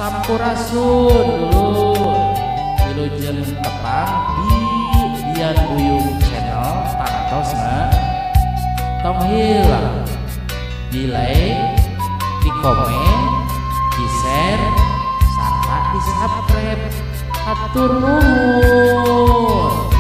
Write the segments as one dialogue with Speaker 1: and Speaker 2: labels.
Speaker 1: Sampurasun dulur. Wilujeng tepang di Dian Buyung Channel tangtosna. Tong hilang di like, di komen, di share, serta di subscribe. Hatur nuhun.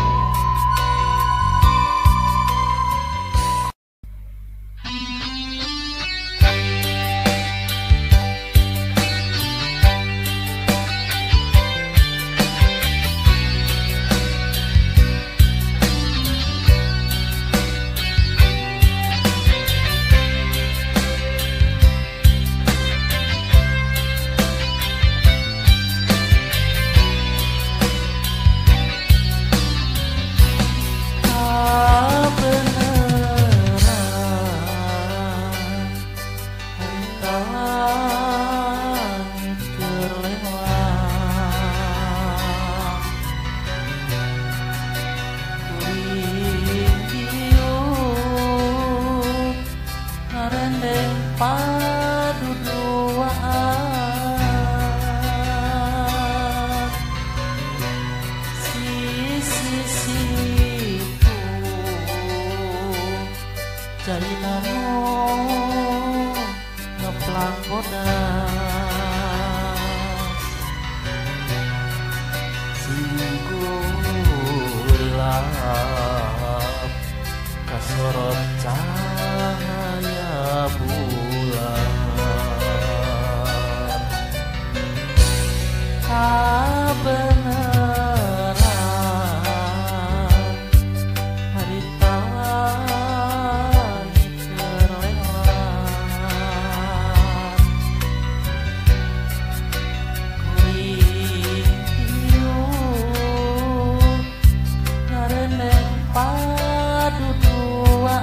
Speaker 2: Kasorot cahaya bulan kabeneran harita langit terlewat kuring tiup ngareneng paduduaan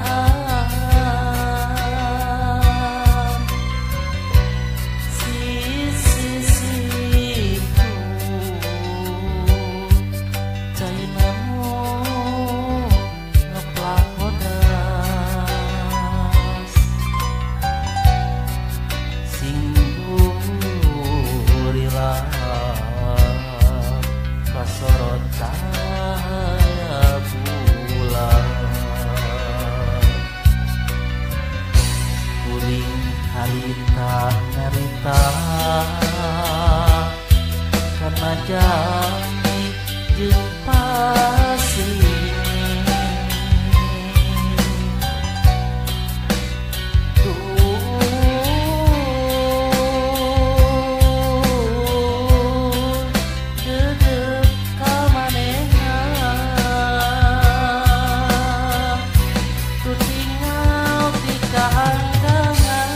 Speaker 2: sisi situ cainamu ngeplak bodas sing gurilap kasorot cahaya bulan kuring harita nyarita karena janji jeung pasini dedek kamanehna tutingal ti kaangkangan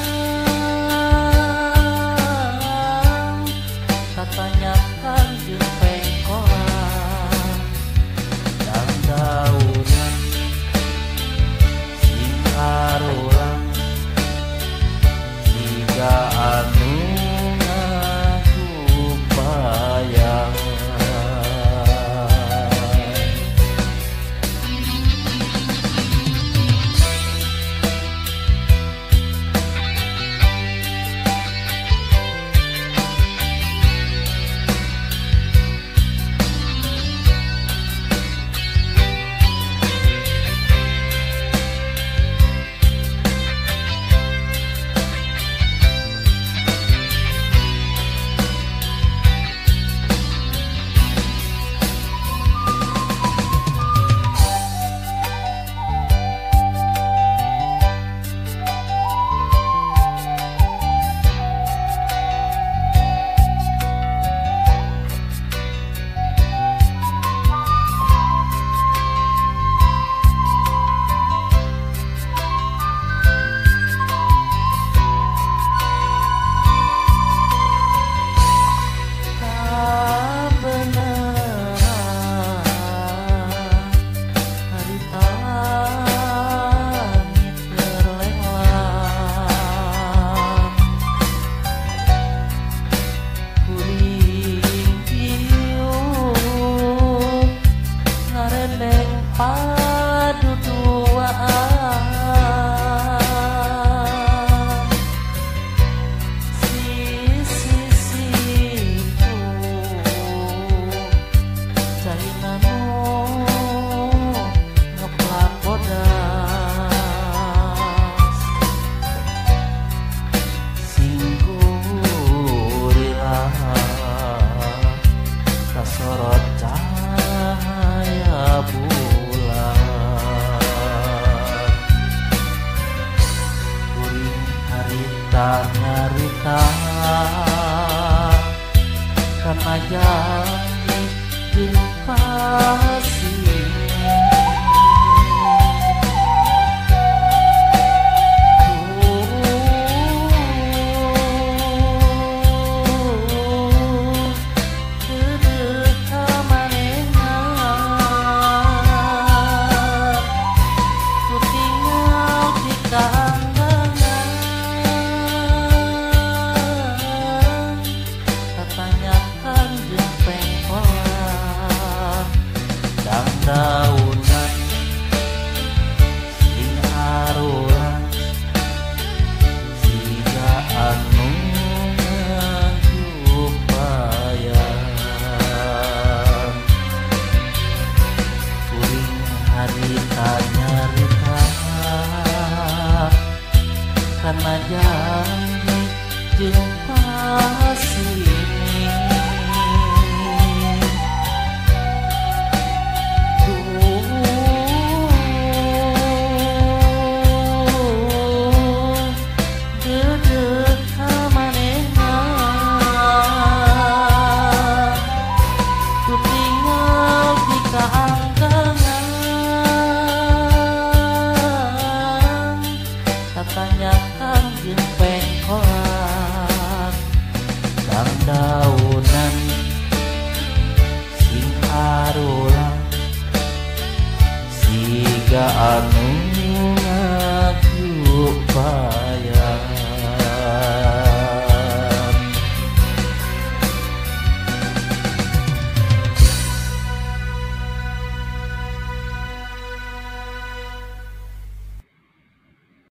Speaker 2: tatanyakan jeung pengkolan. harita nyarita kana janji jeung pasina. Daunan sing arulang siga anu ngagupayan kuring harita nyarita kana janji jeung pasini. Tanyakan jeung pengkolan dangdaunan sing arulang siga anu ngagupayan.